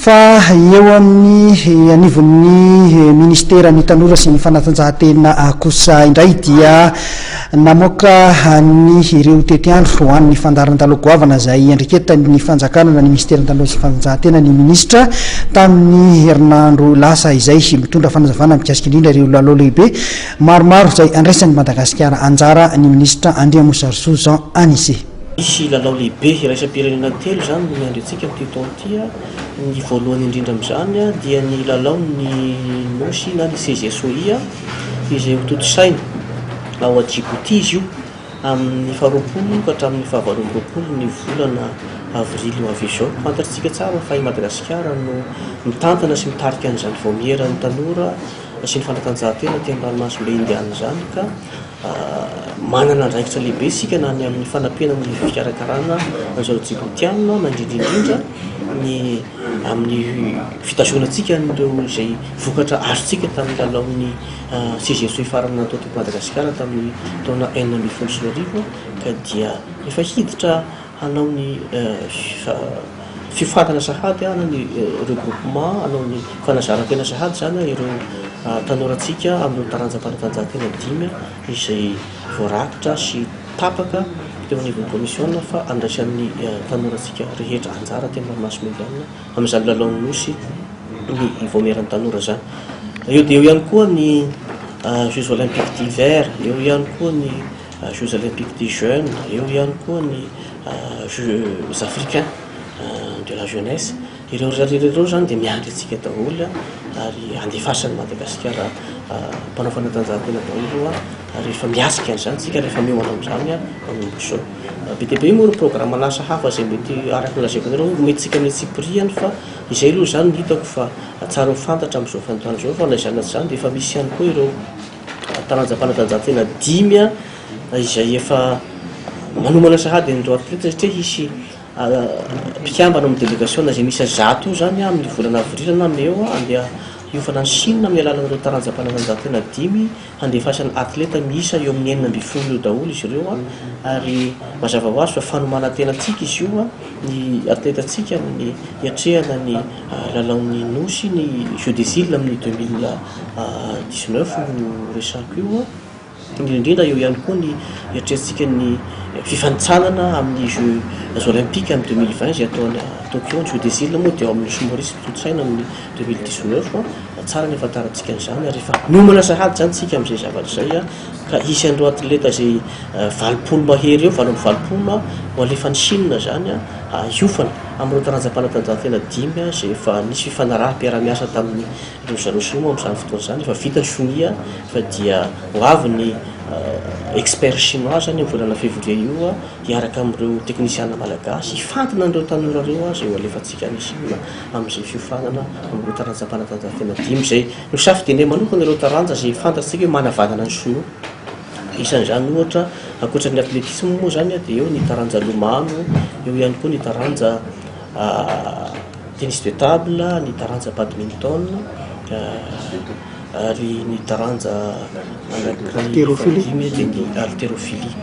Fa eo amin'ny anivon'ny ministeran'ny tanora sy ny fanatanjahantena kosa indray dia namoaka ny ireo tetiandro ho an'ny fandaharan-dalao goavana izay iandraiketan'ny fanjakana na ny ministeran'ny tanora sy ny fanatanjahantena ny minisitra tamin'ny herinandro lasa izay. Mitondra fanazavana mikasika indrindra ireo lalao lehibe maromaro izay andraisan'i Madagasikara anjara ny minisitra Andriamosarisoa Jean Anicet. Misy lalao lehibe iraisam-pirenena telo izany no miandry antsika amin'ity taona ity. Ny voalohany indrindra amin'izany dia ny lalaon'ny Nosy na ny CGSOI izay hotontosaina ao Djibouti izy io amin'ny faharoapolo ka hatramin'ny fahavalo amby roapolo ny volana avrily ho avy izao. Fantatsika tsara fa i Madagasikara no mitantana sy mitarika an'izany vaomieran'ny tanora sy ny fanatanjahantena aty amin'ny ranomasimbe Indiana izany ka Manana andraikitra lehibe isika na ny amin'ny fanampiana ny fikarakarana an'izao Djiboutiana na indrindra indrindra ny amin'ny fitazonantsika an'ireo izay vokatra azontsika tamin'ny lalaon'ny CGSE farany natao teto Madagasikara tamin'ny taona 2016 ka dia efa hiditra hanao ny fiofanana sahady na ny regroupement, hanao ny fanazaran-tena sahady izany ireo tanorantsika amin'ireo taranjam-panatanjahantena dimy izay voarakitra sy tapaka teo anivon'ny kaomisiona fa andraisan'ny tanorantsika rehetra anjara aty amin'ny ranomasimbe Indiana amin'izany lalaon'ny Nosy ny vaomieran'ny tanora izany. Eo dia eo ihany koa ny Jeux olympiques d'hiver, eo ihany koa ny Jeux olympiques des jeunes, eo ihany koa ny Jeux africains de la jeunesse. Ireo rehetra ireo izany dia miandry antsika daholo ary handefasan'i Madagasikara mpanao fanatanjahantena daholo ary efa miatrika an'izany isika ary efa miomana amin'izany manomboka izao. Be dia be moa ireo programan'asa hafa izay mety araka ny lazaiko anareo omentsika amin'ny antsipiriany fa izay aloha izany no hitako fa tsara ho fantatra amin'izao vanim-potoana izao fa na izany na tsy izany dia efa misy ihany koa ireo taranjam-panatanjahantena dimy izay efa manomana sahady an'ireo atleta satria hisy mpikambana ao amin'ny delegasiona izay miisa 100 io izany amin'ny volana avril na mey eo handeha hiofana any Chine amin'ny alalan'ireo taranjam-panatanjahantena dimy handefasana atleta miisa eo amin'ny 16 eo daholo izy ireo ary mazava ho azy fa fanomanan-tenantsika izy io ny atletantsika amin'ny hiatrehana ny lalaon'ny Nosy ny Jeux des îles amin'ny 2019 no resako io. Indrindra indrindra eo ihany koa ny hiatrehantsika ny fifanintsanana amin'ny Jeux olympiques amin'ny 2020 izay atao any Tokyo. Ny Jeux des îles moa dia ao amin'ny Nosy Maurice no tontosaina amin'ny 2019. Tsara ny ahafantarantsika an'izany ary efa miomana sahady izany isika amin'izay zavatra izay ka hisy an'ireo atleta izay 80 mahery eo, 88 ho alefa any Chine izany hiofana amin'ireo taranjam-panatanjahantena dimy izay efa nisy fifanaraham-piaraha-miasa tamin'ny Ry zareo sinoa moa amin'izany fotoana izany efa vita ny sonia fa dia ho avy ny expert chinois izany amin'ny volana février io hiaraka amin'ireo teknisiana malagasy hifantina an'ireo tanora ireo izay ho alefantsika any Chine amin'izay fiofanana amin'ireo taranjam-panatanjahantena dimy izay nosafidianay manokana ireo taranja izay fantatsika hoe manavanana ny sinoa. Isan'izany ohatra ankoatra ny athlétisme moa izany dia eo ny taranja lomano, eo ihany koa ny taranja Tennis de table, ny taranja badminton ary ny taranja anankiray fahadimy dia ny haltérophilie.